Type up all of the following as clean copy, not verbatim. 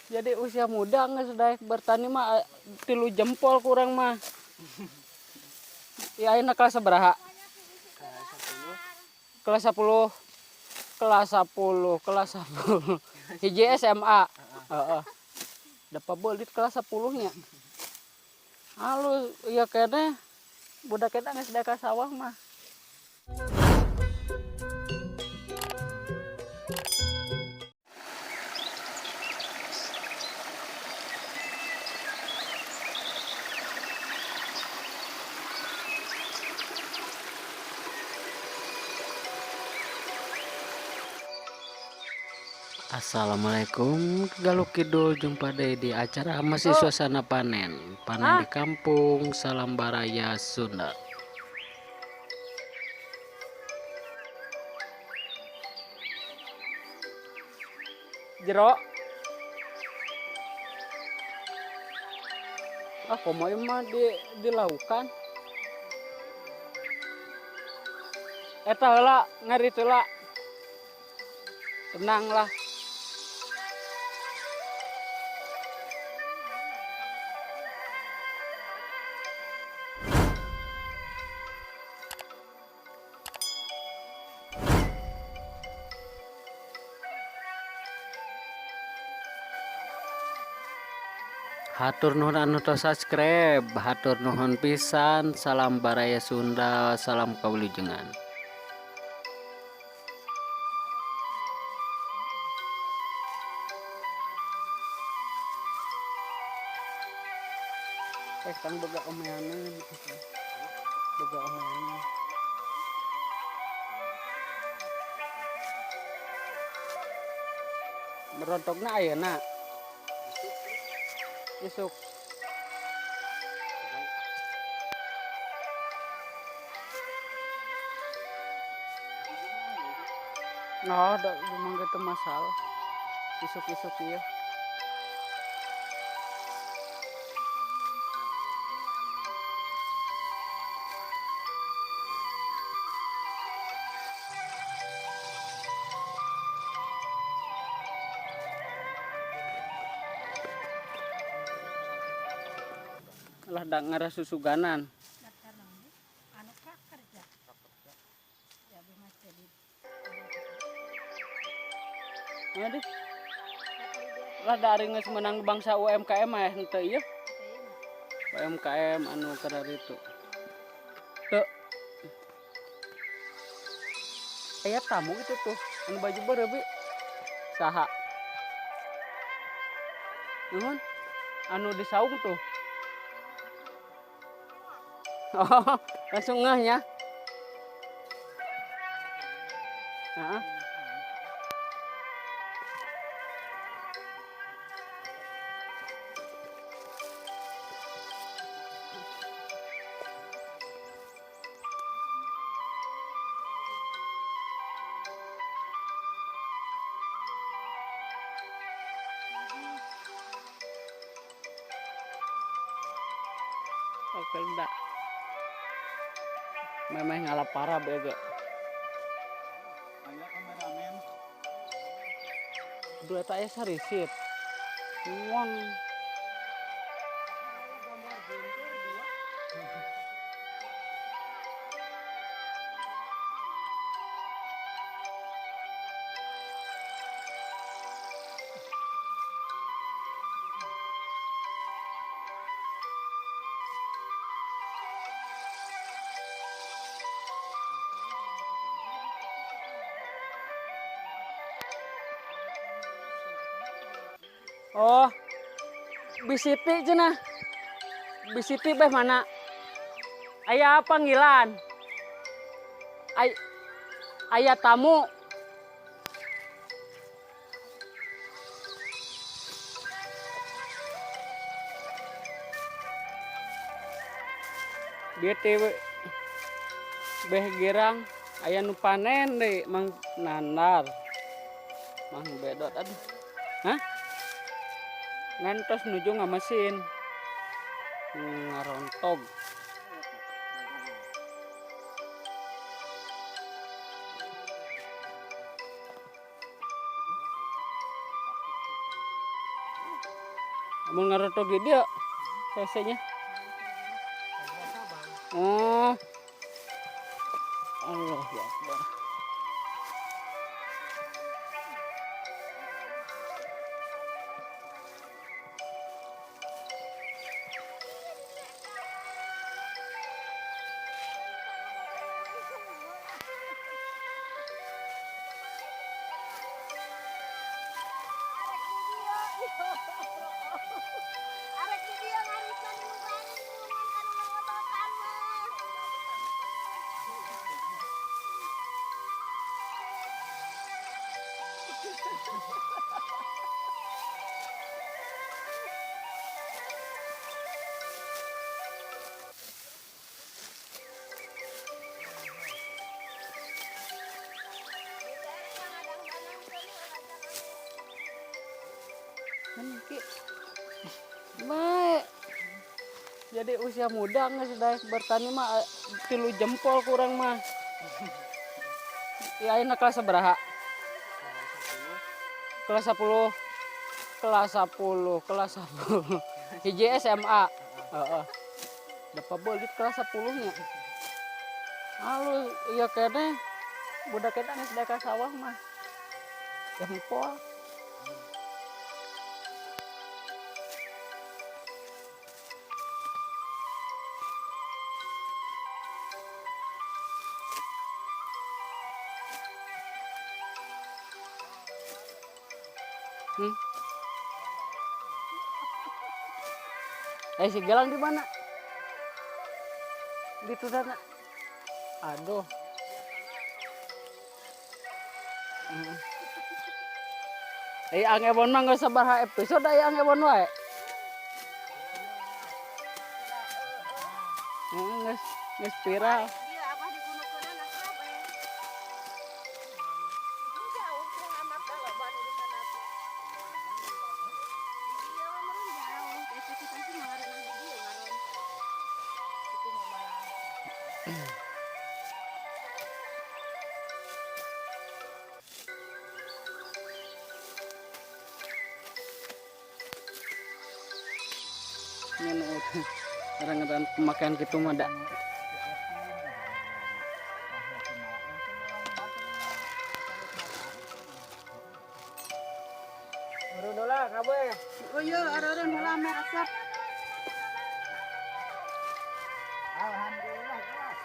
Jadi usia muda geus daek bertani mah 3 jempol kurang mah. Ya ayeuna kelas sabaraha? Kelas 10. Kelas 10, kelas 10. Hiji SMA. Heeh. Dapat beulit kelas 10 nya. Halus ieu keneh budak eta geus daek ka sawah mah. Assalamualaikum Galuh Kidul, jumpa deh di acara masih suasana panen. Panen di kampung Salam Baraya Sunda. Jero. Ah, komo mah di laukan. Eta heula ngari heula. Tenang lah. Hatur nuhun anu tos subscribe, hatur nuhun pisan, salam Baraya Sunda, salam kawilujengan. Kang boga omeanan, boga omeanan. Merontokna ayeuna. Isuk. Nah, ada memang gitu masalah. Isuk-isuk iya. Lah dak ngarah susuganan. Anu prakerja. Ya mas jadi. Aduh. Lah da ari geus menang bangsa UMKM mah henteu ieu. UMKM anu kararitu. Teu. Aya tamu itu tuh, anu baju beureum saha? Nuhun. Anu di saung tuh. Oh, langsung ngeh ya. Heeh. Oke, enggak. Memang ngalah parah bege. Aya kameramen. Dua tak aya sarisit. Uang. Oh, bisiti cenah. Bisiti beh mana? Aya panggilan. Aya tamu. BTW beh girang aya nu panen deui Mang Nanar. Mang Bedot aduh. Hah? Ngantos nuju ngamesin. Ngarontog. Mun ngarotok di dieu hese nya. Oh. Allahu Akbar. Arek di dieu ngarisan nu bari ngomong kanu ngototan mah. Kan ki bae. Jadi usia muda geus daek bertani mah tilu jempol kurang mah. Ya ayeuna kelas sabaraha? Kelas 10. Kelas 10, kelas 10. Hiji SMA. Heeh. Da pabeulit kelas 10 nya. Alus ieu keneh budak eta geus daek ka sawah mah. Jempol. Si Galang di mana? Di sana. Aduh. Ang Ebon mah geus sabaraha episode aya Ang Ebon wae. Heeh, geus viral. Iya, abah digunukeunana akrab eh. Itu jauh tuh amat dah loba nu di sana tuh. Iya, meureun jauh. Teh kita sih ngareunah di dieu ngaron. Itu mah barang. Ini orang-orang pemakaian gitu mah dak. Urun lah kabeh. Oh iya, areureun heula meh asap. Alhamdulillah keras.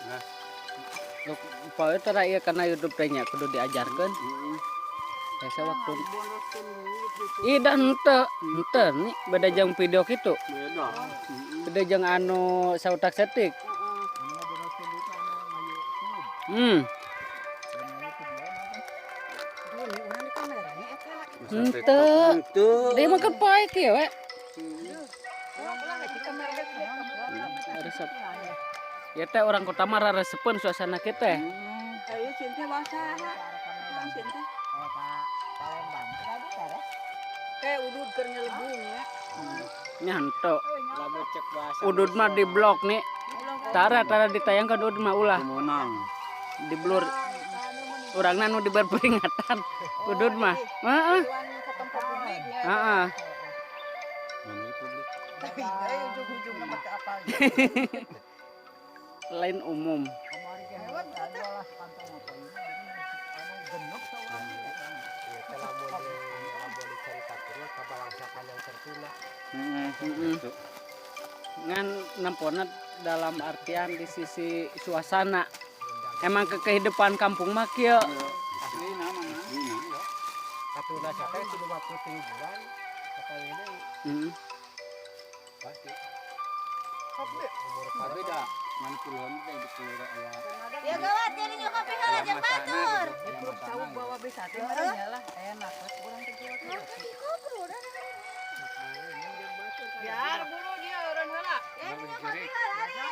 Nah. Poe teh ieu kana YouTube teh nya kudu diajarkeun. Biasa waktu Ih, dah henteu, henteu nih beda jeung video kitu. Beda. Beda jeung anu sautak setik. Henteu. Henteu. Dia mah kan poe kieu we. Resep. Ya teh orang kota mah raresepeun suasana kita. Ayo cinta bahasa. Cinta. Kayak udud keur nyelebung ya. Nya henteu. Lamun cek bahasa. Udud mah di blok nih. Tara tara ditayangkan udud mah ulah. Menang. Di blur. Urangna nu diberi peringatan. Udud mah. Heeh. Tuan ke tempat publik nya. Heeh. Mana publik? Tapi eh ujung-ujungna mah teu apal. Lain umum. Ya teh lamun di lamun dicaritakeun mah kabalangsakan yang tertunda. Heeh. Ngan nempona dalam artian di sisi suasana. Emang ke kehidupan kampung mah kieu. Asli nama asli ya. Katuna teh kudu waktu 3 bulan kata ini Heeh. pasti. Umur kabeh da ngan puluhan teh di puluh aya. Ya gawat jadi nyokap heula jeung batur. Tahu bawa bisa teh meureun nya lah enak we urang teh jiwa teh. Biar buru dia urang heula. Ya nyokap heula ari.